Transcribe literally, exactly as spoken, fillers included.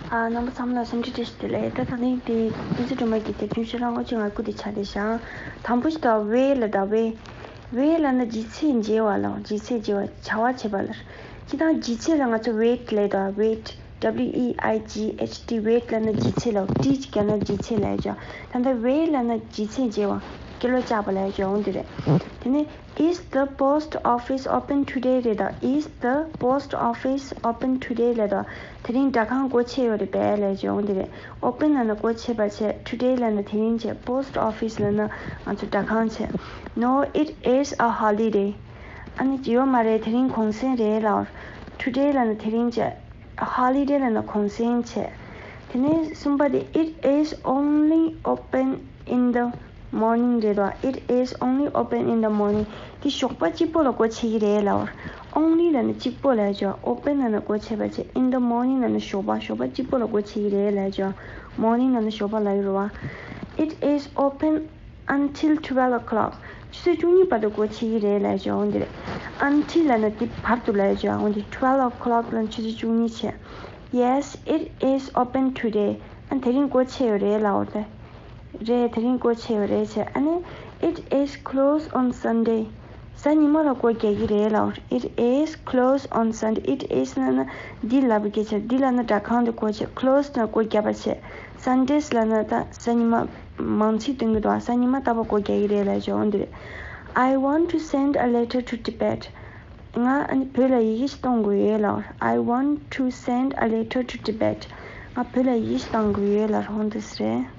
ཨ། རྣམ་པ་ཚང་མ་ལ་འཚམས་འདྲི་བཀྲ་ཤིས་བདེ་ལེགས། ད་ད་ནི་དེ་ཨིན་ཇི་སྒྲོལ་མ་གི་དེབ་ཆུང་ཤོད་རང་ངོ་ཅིག་ང་སྐུ་དེ་ཆ་དེ་བཞག་དང་པོ་ཞིག་ད་ཝེ་ལ་ད་ཝེ། ཝེ་ལ་ན་ལྗིད་ཚད་འཇལ་བ་ལ་ལྗིད་ཚད་འཇལ་བ་བྱ་བ་བྱེད་པ་ལ། ཅི་དང་ལྗིད་ཚད་ལ་ང་ཚོ་ཝེ་ཊི་ལ་ད་ཝེ་ཊི། W E I G H T ཝེ་ཊི་ལ་ན་ལྗིད་ཚད་ལ་ཊི་ཅིག་ག་ན་ལྗིད་ཚད་ལ་ཡ་ཅོ། ད་ད་ཝེ་ལ་ན་ལྗིད་ཚད་འཇལ་བ་ཀི་ལོ་བཅག་པ་ལ་ཡ་ཅོ་འོང་དེ་རེད། དེ་ནས། Is the post office open today? རེད་ད། Is the post office open today? ལ་ད། དེ་རིང་སྦྲག་ཁང་སྒོ་ཕྱེ་ཡོད་རེད་པས་ལ་ཅོ་འོང་དེ་རེད། Open ལ་ན་སྒོ་ཕྱེ་བ་བྱས། Today ལ་ན་དེ་རིང་བྱས། Post office ལ་ན་ང་ཚོ་སྦྲག་ཁང་བྱས། No, it is a holiday. ཨ་ནི་ཡོད་མ་རེད། དེ་རིང་གུང་སེང་རེད་ལ། Today ལ་ན་དེ་རིང་བྱས། Holiday ལ་ན་གུང་སེང་བྱས། དེ་ནས་གསུམ་པ་དེ། It is only open in the morning རེད་དོ། It is only open in the morning. འདི་ཞོགས་པ་གཅིག་པོ་ལ་སྒོ་ཕྱེ་གི་རེད་ལ། Only ལ་ནི་གཅིག་པོ་ལ་ཡ་ཅོ། Open ལ་ནི་སྒོ་ཕྱེ་བ་བྱས། In the morning ལ་ནི་ཞོགས་པ། ཞོགས་པ་གཅིག་པོ་ལ་སྒོ་ཕྱེ་གི་རེད་ལ་ཡ་ཅོ། Morning ལ་ནི་ཞོགས་པ་ལ་ཡོད་རེད་བ། It is open until twelve o'clock. ཆུ་ཚོད་བཅུ་གཉིས་བར་དུ་སྒོ་ཕྱེ་གི་རེད་ལ་ཡ་ཅོ། འོང་འདི་རེད། Until ལ་ནི་འདི་བར་དུ་ལ་ཡ་ཅོ། འོང་འདི་twelve o'clock ལ་ནི་ཆུ་ཚོད་བཅུ་གཉིས་བྱས། Yes, it is open today. ཨ་དེ་རིང་སྒོ་ཕྱེ་ཡོད་རེད་ལ། འོ་དེ་རེད། དེ་རིང་སྒོ་ཕྱེ་ཡོད་རེད་བྱས། ཨ་ནི། It is closed on Sunday. གཟའ་ཉི་མ་ལ་སྒོ་རྒྱག་གི་རེད་ལ། It is closed on Sunday. It is ལ་ན་འདི་ལབ་པའི་སྐད་ཆ། འདི་ལ་ན་སྦྲག་ཁང་དེ་སྒོ་ཕྱེ། Closed ན་སྒོ་རྒྱབ་པ་བྱས། Sundays ལ་ན་ད་གཟའ་ཉི་མ་མང་ཚིག་སྟོན་གི་འདུག་གཟའ་ཉི་མ་རྟག་པར་སྒོ་རྒྱག་གི་རེད་ལ་ཅོ། འོང་འདི་རེད། I want to send a letter to Tibet. ང་ཨ་ནི་བོད་ལ་ཡི་གེ་ཞིག་གཏོང་དགོས་ཡོད་ལ། I want to send a letter to Tibet. ང་བོད་ལ་ཡི་གེ་ཞིག་བཏང་དགོས་ཡོད་ལ། འོང་འདི་རེད།